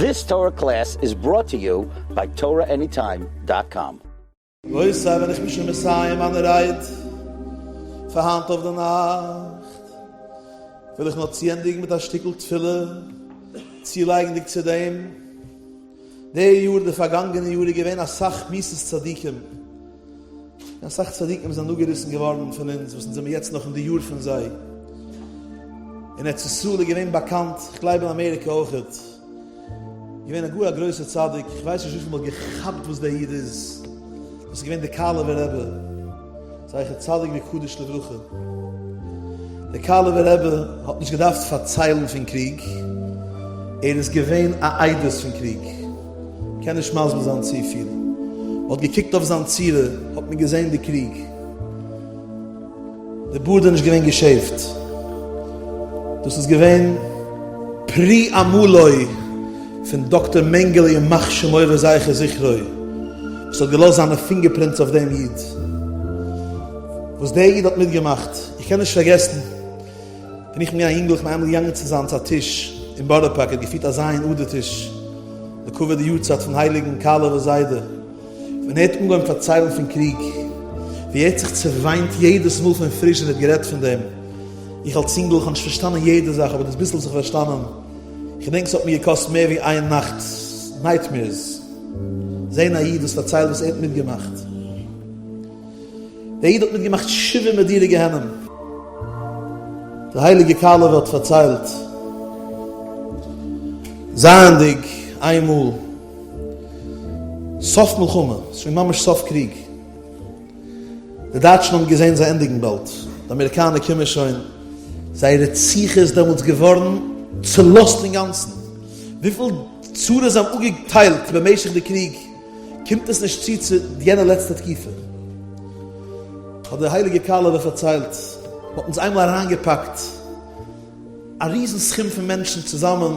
This Torah class is brought to you by TorahAnytime dot com. רבותי ווען איך בין שוין מסיים מיינע רייד פאר היינט אויף די נאכט, וויל איך נאר צוענדיגן מיט א שטיקל תפילה, צולייגנדיג צו דעם, די יאר, די פארגאנגענע יאר איז געווען אסאך מיתות צדיקים, און אסאך צדיקים זענען אפגעריסן געווארן פון אונז, וואס אונז זעמיר יעצט נאך אין די יאר פון זיי. אין ארץ ישראל איז געווען באקאנט, איך גלייב אין אמעריקע אויכעט, געווען א גאר א גרויסער צדיק, איך ווייס נישט וויפיל מ'האט געכאפט וואס דער איד איז, דאס איז געווען דער קאלעווער רבי, זכר צדיק וקדוש לברכה. דער קאלעווער רבי האט נישט געדארפט פארציילן פון קריג, ער איז געווען א עדות פון קריג. קען נישט מסביר זיין צופיל. מען האט געקוקט אויף זיין צורה האט מען געזען די קריג. די בארד איז נישט געווען געשעיווט. דאס איז געווען פרי עמלו פון דאקטער מענגעלע ימח שמו וזכר זכרו וואס האט געלאזט זיינע fingerprints אויף דעם איד. וואס דער איד האט מיטגעמאכט. איך קען נישט פארגעסן. ווען איך בין געווען א יונגל איך בין איינמאל געגאנגען צו זיינס א טיש אין בארא פארק ער האט געפירט א ז' אדר טיש לכבוד די יארצייט פון הייליגן קאלעווער זיידע, ווען ער האט אנגעהויבן פארציילן פון קריג ווי ער האט זיך צעוויינט יעדעס מאל פון פריש ווען ער האט גערעדט פון דעם, איך אלס יונגל איך האב נישט פארשטאנען יעדע זאך אבער דאס ביסל וואס איך האב פארשטאנען, איך געדענק ס'האט מיר געקאסט מער ווי איין נאכט nightmares זען א איד וואס פארציילט וואס ער האט מיטגעמאכט. דער איד האט מיטגעמאכט שבעה מדורי גיהנום. דער הייליגער קאלעווער האט פארציילט, זייענדיג איינמאל סוף מלחמה, שוין ממש סוף קריג, די דייטשן האבן געזען זיי ענדיגן באלד, די אמעריקאנער קומען שוין, זייער רציחה איז דעמאלטס געווארן צולאזט אינגאנצן, וויפיל צרות זיי האבן אפגעטיילט במשך די קריג, קומט עס נישט צו צו יענע לעצטע תקופה. האט דער הייליגער קאלעווער פארציילט, מען האט אונז איינמאל אריינגעפאקט א ריזן סכום פון מענטשן צוזאמען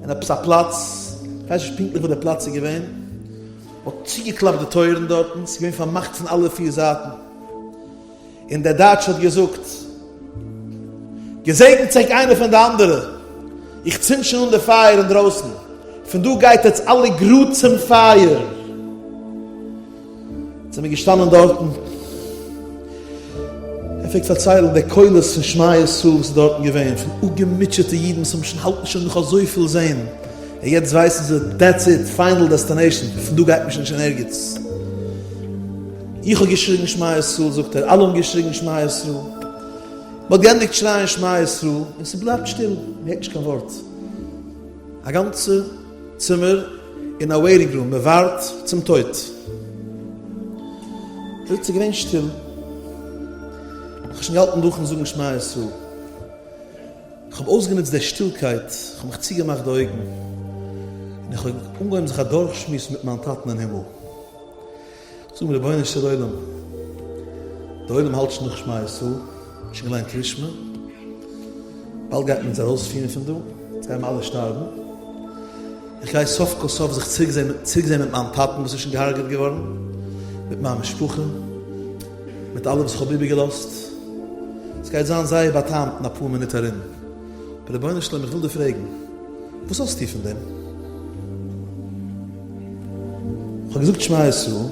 אין עפעס א פלאץ, איך ווייס נישט פונקטליך וואו דער פלאץ איז געווען, מען האט צוגעקלאפט די טויערן דארטן, ס'איז געווען פארמאכט פון אלע פיר זייטן. און דער דייטש האט געזאגט, געזעגנטס ענק איינער פון די אנדערע, איך צינד שוין אן די פייער אינדרויסן, פון דא גייט עטס אלע גראד צום פייער. זענען מיר געשטאנען דארטן, ער פלעגט פארציילן די קולות פון שמע ישראל וואס איז דארטן געווען, פון אפגעמוטשעטע אידן וואס האבן שוין האלטן שוין נאך אזויפיל זען, און יעצט ווייסן זיי that's it, final destination, פון דא גייט מען שוין נישט אין ערגעץ. איך האב געשריגן שמע ישראל זאגט ער, אלע האבן געשריגן שמע ישראל, מען האט געענדיגט שרייען שמע ישראל און ס'בלייבט שטיל, מען הערט נישט קיין ווארט, א גאנצע צימער אין א waiting room, מען ווארט צום טויט. זאגט ס'איז געווען שטיל, איך האב שוין געהאלטן נאכן זאגן שמע ישראל, איך האב אויסגענוצט די שטילקייט, איך האב מיך צוגעמאכט די אויגן, און איך האב אנגעהויבן זיך אדורכשמועסן מיט מיין טאטן אין הימל. זאג מיר רבונו של עולם, די עולם האלט שוין נאך שמע ישראל, שוין געליינט קריאת שמע, באלד גייט מען אונז ארויספירן פון דא, אונז גייען אלע שטארבן, איך גיי סוף כל סוף זיך צוריק זען מיט מיין טאטן וואס איז שוין געהארגעט געווארן, מיט מיין משפחה, מיט אלע וואס איך האב איבערגעלאזט, עס גייט זיין זייער בא'טעמ'ט אין אפאר מינוט ארום, אבער רבונו של עולם איך וויל דיר פרעגן, וואס האסטו פון דעם? איך האב געזאגט שמע ישראל,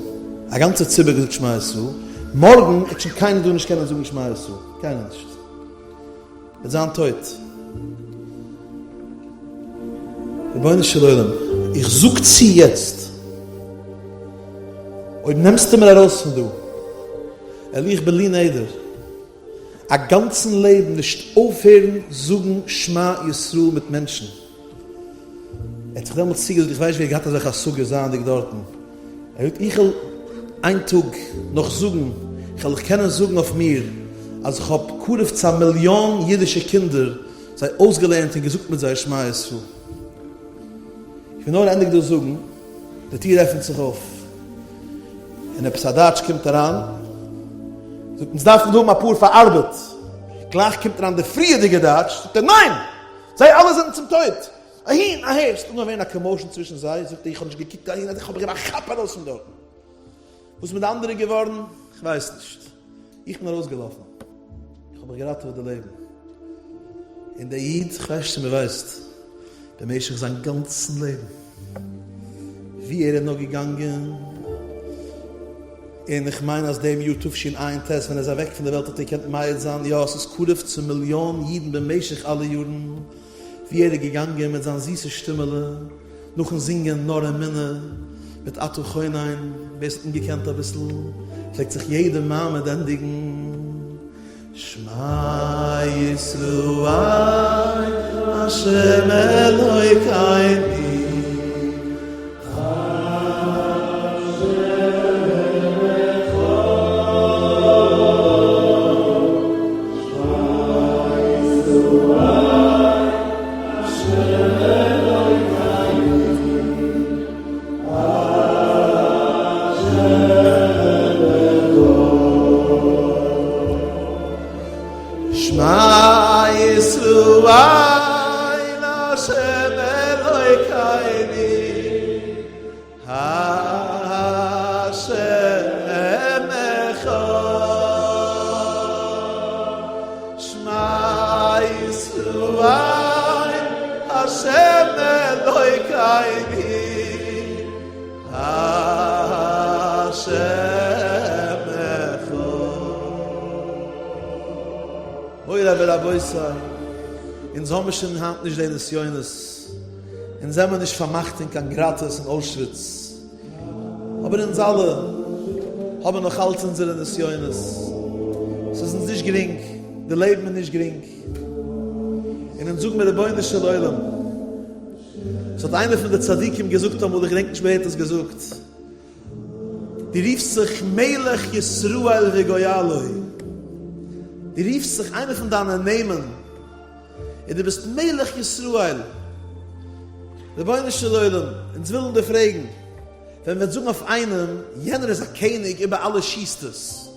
א גאנצע ציבור האט געזאגט שמע ישראל, מארגן וועט שוין קיינער דא נישט קענען זאגן שמע ישראל, קיינער נישט, וועט זיין טויט. רבונו של עולם, איך זאג צו יעצט, אויב נעמסטו מיר ארויס פון דא, וועל איך בלי נדר, א גאנצן לעבן נישט אויפהערן זאגן שמע ישראל מיט מענטשן. ער האט זיך דעמאלטס צוגעזאגט, איך ווייס נישט ווי ער האט געהאט אזעלכע השגות זייענדיג דארטן, ער זאגט איך וועל איין טאג נאך זאגן, איך וועל איך קענען זאגן אויף מיר אז איך האב קרוב צו א מיליאן אידישע קינדער זיי אויסגעלערנט און געזאגט מיט זיי שמע ישראל. איך וויל נאר ענדיג דא זאגן, די טיר עפנט זיך אויף און עפעס א דייטש קומט אריין, זאגט אונז דארפן דא האבן אפאר פאר ארבעט, גלייך קומט אריין די פריערדיגע דייטש, זאגט ער ניין! זיי אלע זענען צום טויט! אהין אהער, ס'איז אנגעהויבן ווערן א commotion צווישן זיי, זאגט ער איך האב נישט געקוקט אהין, איך האב געגעבן א כאפ ארויס פון דארטן, וואס איז מיט די אנדערע געווארן? כ'ווייס נישט, איך בין ארויסגעלאפן, איך האב מיך געראטעוועט די לעבן. און דער איד, כ'ווייס נישט צו מ'ווייסט. במשך זיין גאנצן לעבן, וואו ער איז נאר געגאנגען, און איך מיין אז דעם יאר תשע"ט ווען ער איז אוועק פון דער וועלט האט ער געקענט מעיד זיין, יא עס איז קרוב צו מיליאן אידן במשך אלע יארן, וואו ער איז געגאנגען מיט זיין זיסע שטימעלע, נאכן זינגען נאר אמונה מיט אתה חונן, ווער עס האט אים געקענט אביסל, פלעגט זיך יעדע מעמד ענדיגן שמע ישראל השם אלוקינו שמע ישראל השם אלוקינו השם אחד שמע ישראל השם אלוקינו השם אחד. מורי ורבותי, אונז האמיר שוין היינט נישט די נסיונות. אונז זעמער נישט פארמאכט אין קיין גראטעס אין אוישוויץ, אבער אונז אלע האבן נאך אלץ אונזערע נסיונות, ס'איז אונז נישט גרינג, די לעבן איז נישט גרינג, און אונז זאגן מיר רבונו של עולם, ס'האט איינער פון די צדיקים געזאגט אמאל, איך געדענק נישט ווער האט עס געזאגט, דו רופסט זיך מלך ישראל וגואלו, דו רופסט זיך איינער פון דיינע נעמען, און דו ביסט מלך ישראל. רבונו של עולם, אונז ווילן דיר פרעגן, ווען מ'וועט זאגן אויף איינעם, יענער איז א קעניג איבער אלע שוסטערס,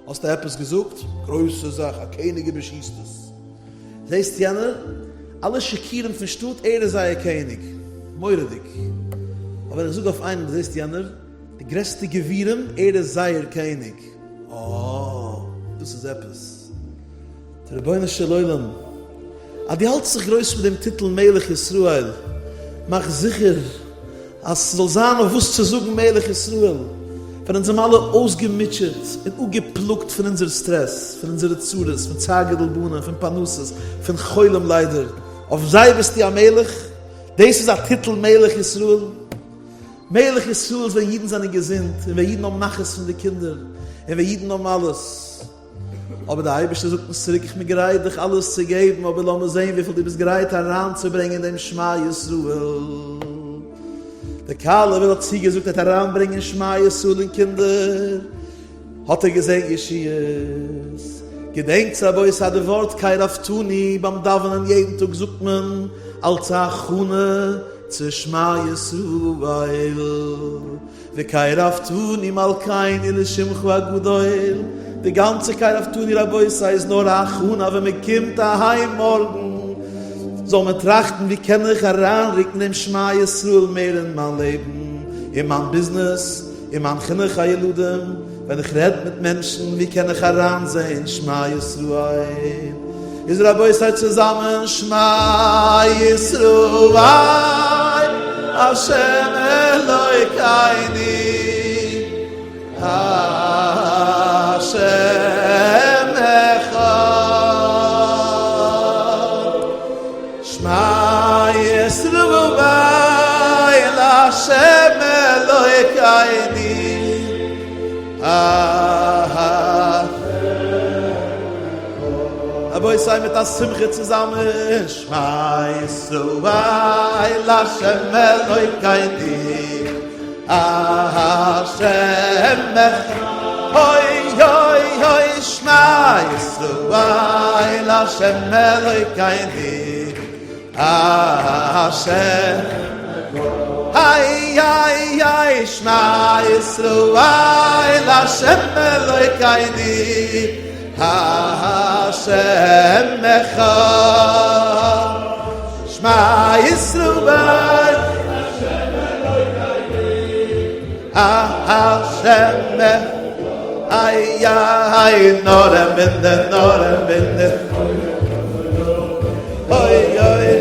האסטו עפעס געזאגט? גרויסע זאך, א קעניג איבער שוסטערס. זעסט יענער, אלע שיכורים פון שטאט, ער איז זייער קעניג. מורא'דיג. אבער ווען איך זאג אויף איינעם, זעסט יענער, די גרעסטע גבירים, ער איז זייער קעניג. אה, דאס איז עפעס. רבונו של עולם, אז דו האלטסט זיך גרויס מיט דעם טיטל מלך ישראל, מאך זיכער אז ס'זאל זיין אויף וואס צו זאגן מלך ישראל, ווען אונז זעמיר אלע אויסגעמוטשעט און אפגעפלאגט פון אונזער סטרעס, פון אונזערע צרות, פון צער גידול בנים, פון פרנסות, פון חולים ליידער, אויף זיי ביסטו א מלך? דאס איז א טיטל מלך ישראל? מלך ישראל איז ווען אידן זענען געזונט, און ווען אידן האבן נחת פון די קינדער, און ווען אידן האבן אלעס. אבער דער אייבערשטער זאגט אונז צוריק איך בין גרייט דיך אלעס צו געבן אבער לאמיר זען וויפיל דו ביסט גרייט אריינצוברענגען דעם שמע ישראל. דער קאלעווער האט צוגעזאגט ער וועט אריינברענגען שמע ישראל אין קינדער, האט ער געזען ישועות. געדענקטס רבותי אז די ווארט קרבתנו ביים דאווענען יעדן טאג זאגט מען אלס א הכנה צו שמע ישראל. וקרבתנו מלכינו לשמך הגדול, די גאנצע קרבתנו רבותי איז נאר א הכנה ווען מען קומט אהיים מארגן זאל מען טראכטן ווי קען איך אריינרוקן דעם שמע ישראל מער אין מיין לעבן, אין מיין ביזנעס, אין מיין חינוך הילדים, ווען איך רעד מיט מענטשן ווי קען איך אריינזען שמע ישראל, איז רבותי צוזאמען שמע ישראל השם אלוקינו השם אחד שמע ישראל השם אלוקינו רבותי מיט א שמחה צוזאמען שמע ישראל השם אלוקינו השם אחד אוי אוי אוי שמע ישראל השם אלוקינו השם איי איי איי שמע ישראל השם אלוקינו השם אחד שמע ישראל השם אלוקינו השם איי איי נאר אמונה נאר אמונה אוי אוי.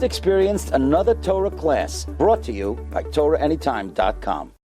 just experienced another Torah class brought to you by TorahAnytime.com.